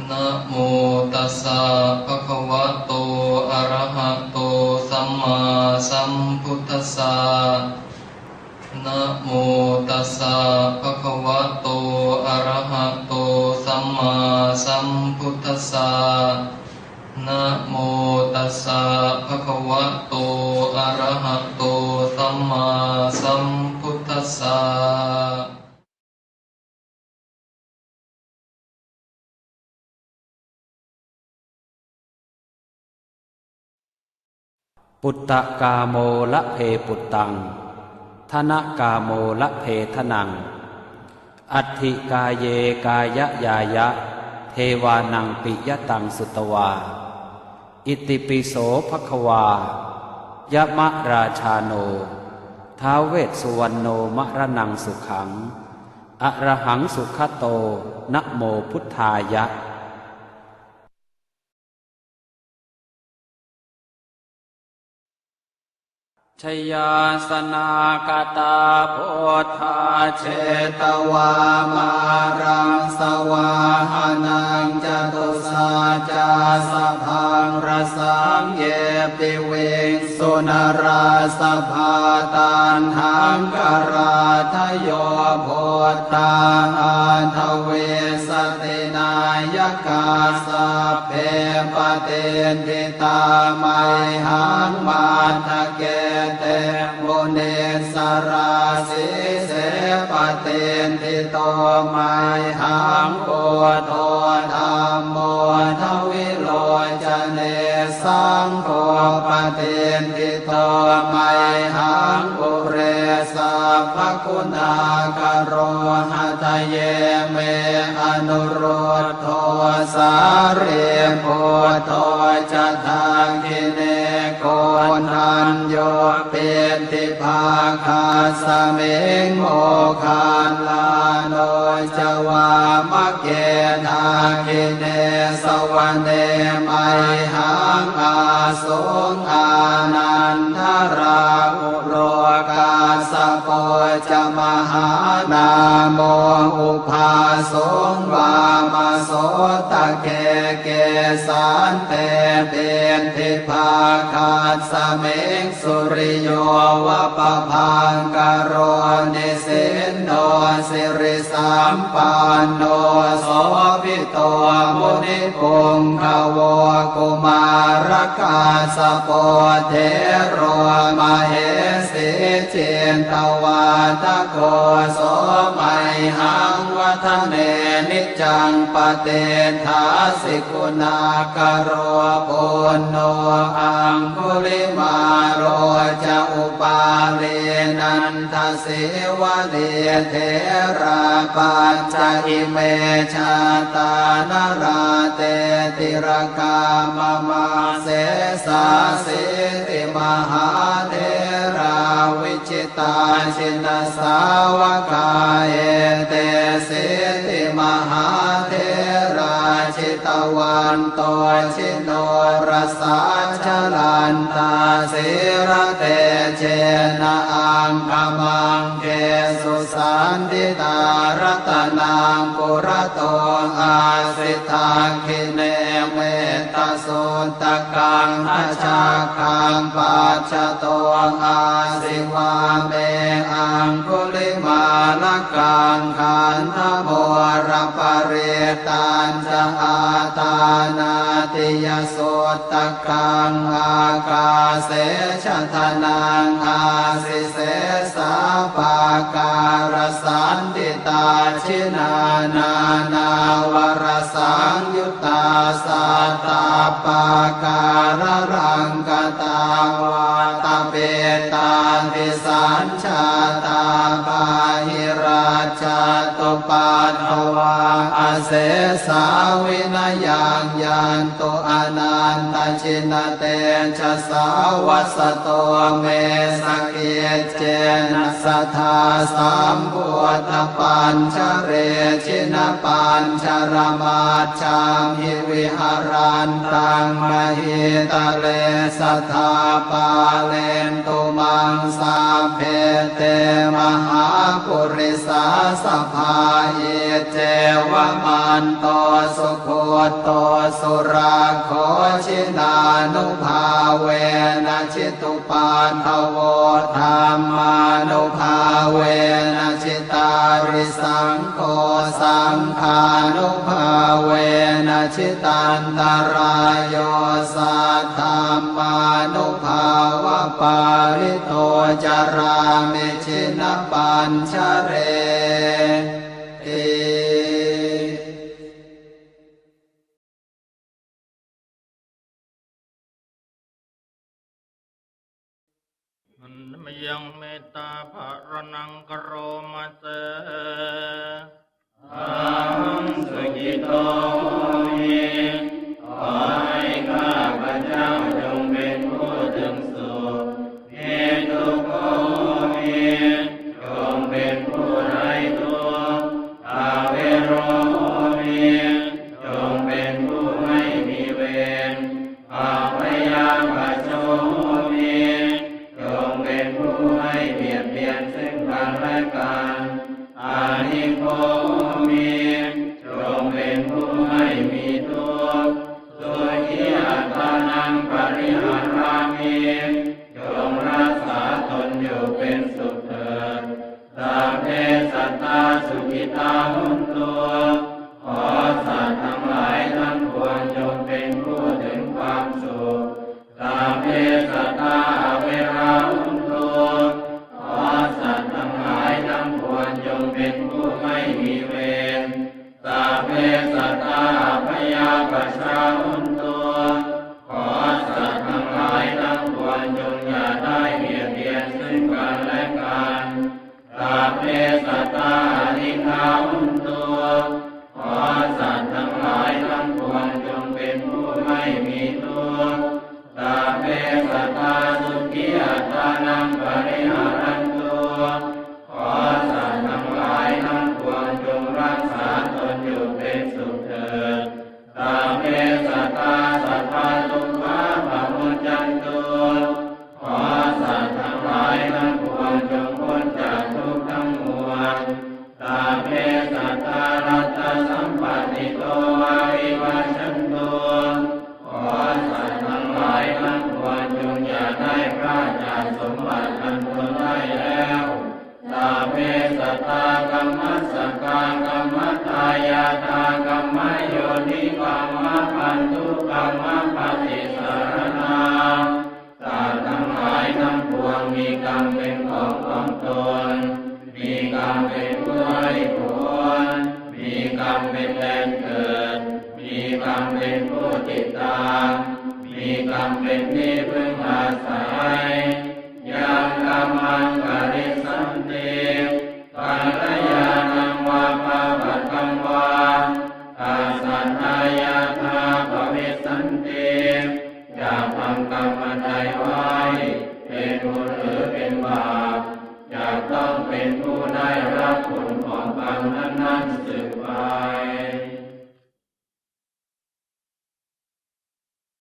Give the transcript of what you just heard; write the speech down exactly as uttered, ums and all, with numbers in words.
Namo tassa bhagavato arahato sammāsambuddhassa. Namo tassa bhagavato arahato sammāsambuddhassa. Namo tassa bhagavato arahato sammāsambuddhassa. Puttakāmo labhe puttaṃ, dhanakāmo labhe dhanaṃ, atthi kāye kāyañāya, devānaṃ piyataṃ sutvā. Itipi so bhagavā, yamarājāno, ท้าว Vessuvaṇṇo, maraṇaṃ sukhaṃ, arahaṃ sugato, namo buddhāya. Jayāsanāgatā buddhā, jetvā māraṃ savāhanaṃ, catusaccāsabhaṃ rasaṃ, ye piviṃsu narāsabhā. Taṇhaṅkarādayo buddhā, aṭṭhavīsati nāyakā, sabbe patiṭṭhi tā mayhaṃ, matthake te munissarā. Sīse patiṭṭhito mayhaṃ, buddho dhammo dvilocane, saṅgho patiṭṭhito mayhaṃ, ure sabbaguṇākaro. Hadaye me anurud dho, sārīputto ca dakkhiṇe, koṇḍañño piṭṭhibhāgasmiṃ, moggallāno ca vāmake. Dakkhiṇe savane mayhaṃ, āsuṃ ānandarāhu lo, kassapo ca mahānāmo, ubhāsuṃ vāmasotake. Kesante piṭṭhibhāgasmiṃ, suriyo va pabhaṅkaro, nisinno siri sampanno, sobhito munipuṅgavo. Kumārakassapo thero, mahesī cittavādako, so mayhaṃ vadane niccaṃ, patiṭṭhāsi guṇākaro. Puṇṇo aṅgulimālo ca, upālī nanda sīvalī, therā pañca ime jātā, nalāṭe tilakā mama. Sesāsīti mahātherā, vijitā jinasāvakā, etesīti mahātherā, jitavanto ji norasā, jalantā sīlatejena, aṅgamaṅgesu saṇṭhitā. Ratanaṃ purato āsi, dakkhiṇe mettasuttakaṃ, dhajaggaṃ pacchato āsi, vāme aṅgulimālakaṃ. Khandhamoraparittañ ca, āṭānāṭiyasuttakaṃ, ākāse chadanaṃ āsi, sesā pākārasaṇṭhitā. Jinā nānāvarasaṃyuttā, sattappākāralaṅkatā, vātapittādisañ jātā, bāhirajjhattupaddavā, asesā vinayaṃ yantu, anantajinatejasā. Vasato me sakiccena, sadā sambuddhapañjare, jinapañjaramaj jhamhi, viharantaṃ mahītale, sadā pālentu maṃ sabbe, te mahāpurisā sabhā. Iccevamanto sugutto surakkho, jinānubhāvena jitupaddavo, dhammānubhāvena jitārisaṅgho, saṅghānubhāvena jitantarāyo, saddhammānubhāvapālito carāmi jinapañjareti. Handa mayaṃ mettāpharaṇaṃ karoma se. Ahaṃ sukhito homi. ขอให้ข้าพเจ้าจงเป็นผู้ถึงสุข Niddukkho homi. จงเป็นผู้ไร้ทุกข์ Avero homi. จงเป็นผู้ไม่มีเวร Abyāpajjho homi. จงเป็นผู้ไม่เบียดเบียนซึ่งกันและกัน Anīgho homi. จงเป็นผู้ไม่มีทุกข์ Sukhī attānaṃ pariharāmi. จงรักษาตนอยู่เป็นสุขเถิด Sabbe sattā sukhitā hontu. ขอสัตว์ทั้งหลายทั้งปวงจงเป็นผู้ถึงความสุข Sabbe sattā averā hontu. ขอสัตว์ทั้งหลายทั้งปวงจงเป็นผู้ไม่มีเวร Sabbe sattā abyāpajjhā hontu. ขอสัตว์ทั้งหลายทั้งปวงจงอย่าได้เบียดเบียนซึ่งกันและกัน Sabbe sattā anīghā hontu. ขอสัตว์ทั้งหลายทั้งปวงจงเป็นผู้ไม่มีทุกข์ Sabbe sattā sukhī attānaṃ pariharantu. ขอสัตว์ทั้งหลายทั้งปวงจงรักษาตนอยู่เป็นสุขเถิด Sabbe sattā sabbadukkhā pamuccantu. ขอสัตว์ทั้งหลายทั้งปวงจงพ้นจากทุกข์ทั้งมวล Sabbe sattā laddhasampattito mā vigacchantu. ขอสัตว์ทั้งหลายทั้งปวงจงอย่าได้พลาดจากสมบัติอันตนได้แล้ว Sabbe sattā kammassakā kammadāyādā kammayonī kammabandhū kammapaṭisaraṇā. สัตว์ทั้งหลายทั้งปวงมีกรรมเป็นของของตน มีกรรมเป็นผู้ให้ผล มีกรรมเป็นแดนเกิด มีกรรมเป็นผู้ติดตาม มีกรรมเป็นที่พึ่ง